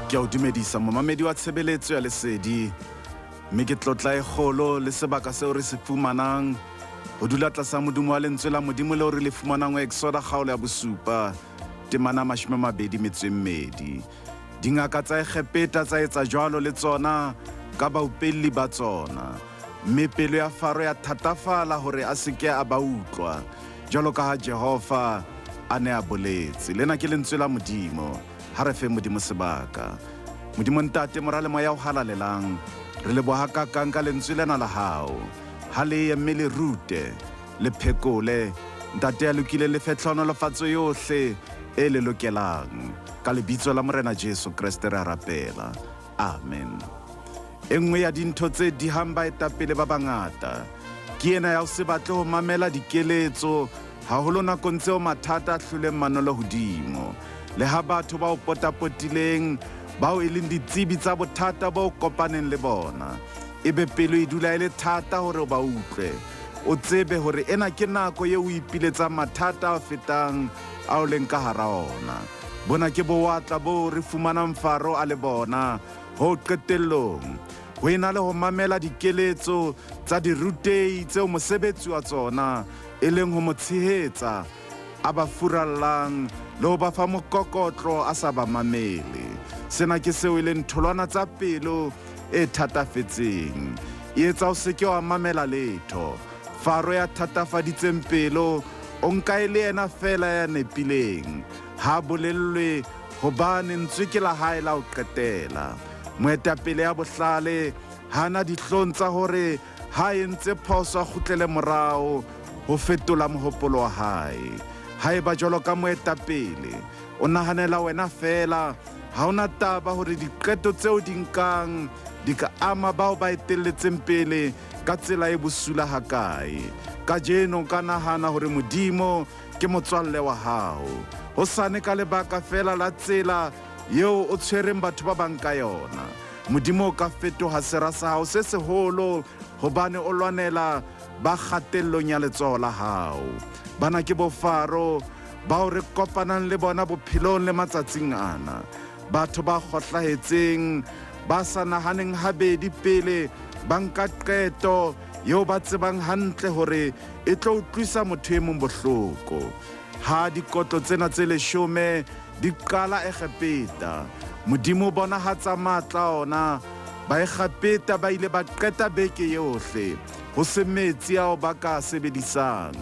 Ke a o dumedisa momamedi wa tshebeletso ya lesedi mme ke tlotla e kgolo le sebaka seo re se fumanang ho dula tlasa modumo wa lentswe la modimo leo re le fumanang ho exoda kgaolo ya bosupa temana 28. Dingaka tsa Egepeta tsa etsa jwalo le tsona ka baupelli ba tsona, mme pelo ya Faro ya thatafala hore a se ke a ba utlwa, jwalo ka ha Jehova a ne a boletse. Lena ke lentswe la Modimo. Ha re fe Modimo sebaka. Modimo Ntate, Mora le Moya o Halalelang, re leboha hakakang ka lentswe lena la hao. Ha le ye mme le rute, le phekole, Ntate ya lokileng le fe tlhohonolofatso yohle e le lokelang. Ka lebitso la Morena Jesu Kreste re a rapela. Amen. E nngwe ya dintho tse dihang baetapele ba bangata ke ena ya ho se batle ho mamela dikeletso haholo nakong tseo mathata a hloleng manolo hodimo. Le ha batho ba o potapotileng bao e leng ditsebi tsa bothata bo kopaneng le bona, ebe pelo e dula e le thata hore o ba utlwe. O tsebe hore ena ke nako eo o ipiletsang mathata a fetang a o leng ka hara ona. Bona ke bowatla boo re fumanang Faro a le bona ho qetellong. Ho ena le ho mamela dikeletso tsa dirutei tseo mosebetsi wa tsona e leng ho mo tshehetsa, a ba furallang le ho ba fa mokokotlo a sa ba mamele. Sena ke seo e leng tholwana tsa pelo e thatafetseng. E etsa o se ke wa mamela letho. Faro ya thatafaditseng pelo o nka e le yena feela ya nepileng. Ha a bolellwe hobane ntswe ke la hae la ho qetela. Moetapele ya bohlale ha a na dihlong tsa hore ha a entse phoso a kgutlele morao ho fetola mohopolo wa hae. Haeba jwalo ka moetapele o nahanela wena feela, ha o na taba hore diqeto tseo di nkang di ka ama bao ba etelletseng pele ka tsela e bosula hakae. Kajeno o ka nahana hore Modimo ke motswalle wa hao. Hosane ka lebaka feela la tsela eo o tshwereng batho ba bang ka yona, Modimo o ka fetoha sera sa hao se seholo hobane o lwanela ba kgatellong ya letsoho la hao. Bana ke bo-Faro bao re kopanang le bona bophelong le matsatsing ana. Batho ba kgohlahetseng, ba sa nahaneng habedi pele ba nka qeto eo ba tsebang hantle hore e tlo utlwisa motho e mong bohloko. Ha dikotlo tsena tse leshome di qala Egepeta, Modimo o bonahatsa matla ona. Baegepeta ba ile ba qeta beke yohle ho se metsi ao ba ka a sebedisang.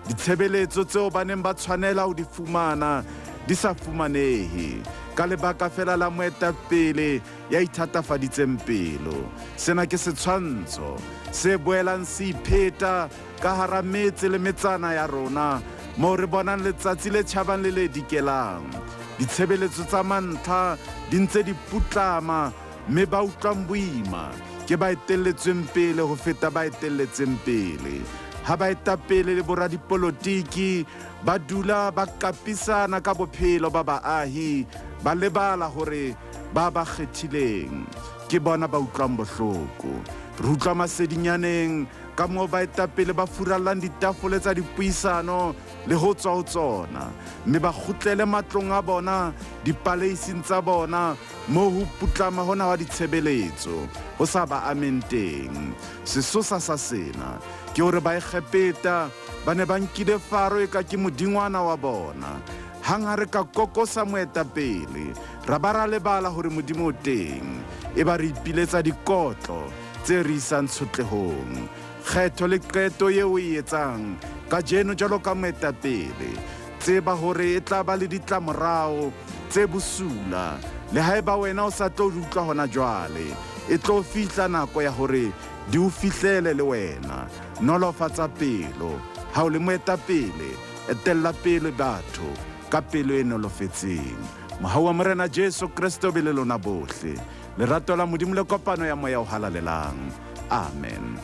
Ditshebeletso tseo ba neng ba tshwanela ho di fumana di sa fumanehe ka lebaka feela la moetapele ya ithatafaditseng pelo. Sena ke setshwantsho se boelang se ipheta ka hara metse le metsana ya rona moo re bonang letsatsi le tjhabang le le dikelang. Ditshebeletso tsa mantlha di ntse di putlama mme ba utlwang boima ke ba etelletsweng pele ho feta ba etelletseng pele. Ha baetapele le boradipolotiki ba dula ba kapisana ka bophelo ba baahi, ba lebala hore ba ba kgethileng ke bona ba utlwang bohloko. Re utlwa masedinyaneng ka moo baetapele ba furallang ditafole tsa dipuisano le ho tswa ho tsona mme ba kgutlele matlong a bona, dipaleising tsa bona moo ho putlama hona hwa ditshebeletso ho sa ba ameng teng. Sesosa sa sena ke hore Baegepeta ba ne ba nkile Faro eka ke modingwana wa bona. Hang ha re ka kokosa moetapele, ra ba ra lebala hore Modimo o teng, eba re ipiletsa dikotlo tse re isang tshotlehong. Kgetho le qeto eo o e etsang kajeno jwalo ka moetapele, tseba hore e tla ba le ditlamorao tse bosula. Le haeba wena o sa tlo di utlwa hona jwale, e tlo fihla nako ya hore di o fihlele le wena. Nolofatsa pelo. Ha o le moetapele, etella pele batho ka pelo e nolofetseng. Mohau wa Morena Jesu Kreste o be le lona bohle. Lerato la Modimo le kopano ya Moya o Halalelang. Amen.